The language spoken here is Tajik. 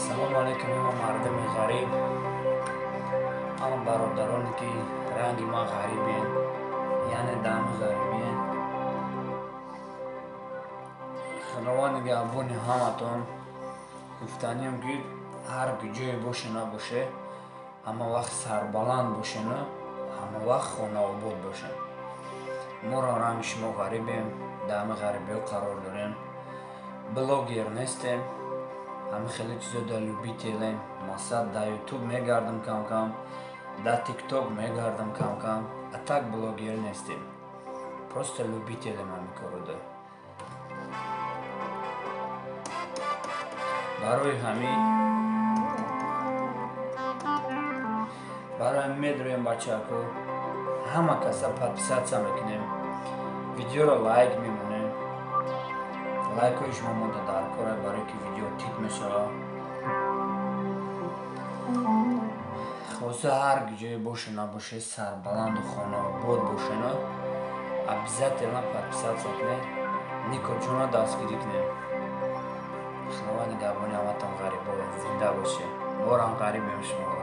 Салому алейкум, ҳама мардуми ғариб, ҳама бародароне, ки ранги ман ғарибен, яъне дами ғарибен. Худованд нигаҳбони ҳаматон. Гуфтанием, ки ҳар ҷое боше набоше, ҳама вақт сарбаланд бошену ҳама вақт хонаобод бошем. Моро ранги шумо ғарибем, дами ғарибиҳо қарор дорем, блогер нестем, ҳама хеле чизо да любителем. Масалан, дар Ютуб мегардам кам-кам, дар Тикток мегардам кам-кам, а так блогер нестем, просто любителем ҳамин коруда. Барои ҳамин медроем, бачако, ҳама каса подписаться мекунем, видеоро лайк мемонем. Лайкҳои шумо мода дар кора, барое ки видео тит мешавад. Хулоса, ҳар ҷое боше набоше, сарбаланду хонаобод бошену обязательно подписаться кунед, Никоҷонро дастгирӣ кунем. Худованд нигаҳбони ҳаматон, ғарибо, зинда бошед. Борам ғарибем, шумо.